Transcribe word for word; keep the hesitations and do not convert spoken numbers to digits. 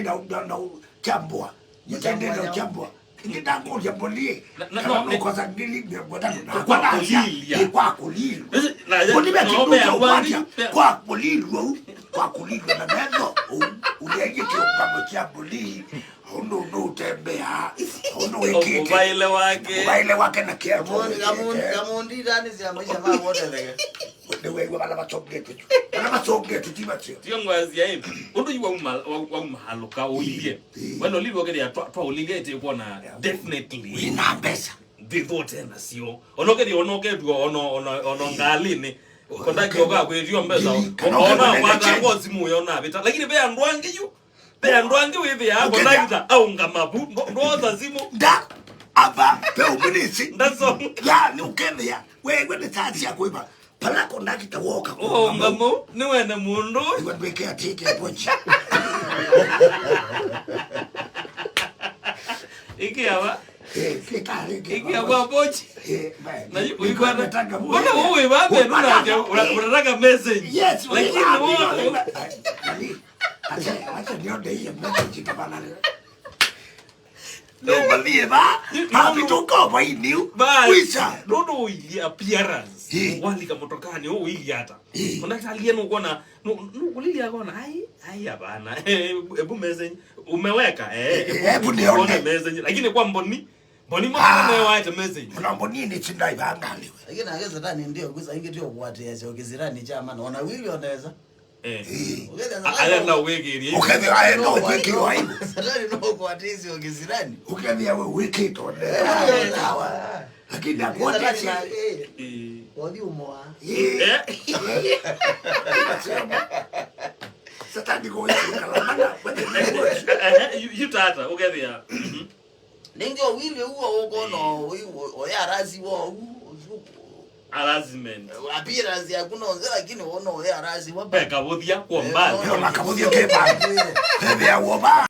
na, na, na uchambua. Nĩtendee na uchambua. Ĩngĩ ndakũlya mbũli. Na, na, kana no, nũkosa ngili mĩongo ĩtatũ na kwa kũlilya. Ĩ, kwa kũlilwa. Ĩsi, na, mbũli ve no, kĩndũ kya ũkwatya. Kwa kũlilwa ũu. Kwa kũlilwa na metho ũu. Ũlyaie kĩũngamo kya mbũli. Ũndũ, ũndũ ũtembeaa. Ũndũ wĩkĩte. Mũvaĩle wake. Mũvaĩle wake na kĩatũ. Kamundi, kamundi, kamundi ndani cia maisha ma wote lege. Nĩwĩw'a vala masongetwe. Vala masongetwe ti maseo. Tio ngwazia ĩ. Ũndũ yu wauma, wa-, wauma halũka ũilyĩ. Ĩ. Wena ũlilye ũkethĩa twa, twaũlilye ĩtĩ kuona definitely. Wĩna mbesa. Ndĩthũte nasyo. Ona ũkethĩa ona ũkethwa ona, ona, ona ngalĩnĩ. Kondakta ũkakwĩtio mbesa. Ngili, kana ona ũkethĩa kwata change. Kwa simu ũyona vita. Lakini ve andũ angĩ yu. Ve andũ angĩ wĩthĩaa kondakta aũngama vu, ndo-, ndoosa simũ. Nda, ava, ve ũmwe nĩsĩ. Ndasonga. Ya, nĩ ũkethĩa, we, we nĩ saa sya kũĩva. Pala kondakta woka kũũngama. Ũũngama, nĩ wene mũndũ. Iwe ndwĩke atĩ ke pochi. Ĩkĩa va. Eh, kĩkarĩ kĩ- Ĩkĩa va pochi. Eh, man. Na yu-, nĩkwenda ũikwata. Mbona wewe wapi, unataka, una-, unataka message. Yes, lakini wewe, wewe, wewe, nani? Acha, acha nione hiyo message kama nani. Ndio malie ba. Hapi tuko ba iniu. Ba. Wisa. Nũndũ ũilyĩ appearance. Eh. Walika motokani, ũilyĩ ata. Eh. Kondakta alie nũkwona, nũ-, nũkũlilya akona, "Ai, ai, hapana. Ebu message. Umeweka." Eh, eh, ebu nione. Uone message. Lakini kwa mboni, mboni mwa naye waete message. Kuna mboni ni chindai bangaliwe. Lakini nake Satani ndio kwisa ingi tio kuatia sio kisirani cha maana. Ona wili onaweza. Eh. Eh. Ũkethĩa Satani ayenda no-, wĩkĩrie. Ũkethĩa ayenda no ũkwĩkĩrwa aibu. Satani no ũkwatĩsyo kĩsirani. Ũkethĩa we wĩkĩtwo nde. Eh. Sawa. Lakini akwatĩsyo. Eh. Wathi ũmoa. Eh. Eh. Satani kũwĩkĩkala mana, wete nĩkũwĩkĩkala. Eh, eh, yu-, yu tata, ũkethĩa. Mhm. Nĩngĩ owili ũu ũkona oya arasi wa ũu. Harassment. Appearance yaku no nzela, lakini wona oya arasi wa. Peka vuthia kwa mbali. Ona kavuthia ke mbali. Ethĩa wo ba.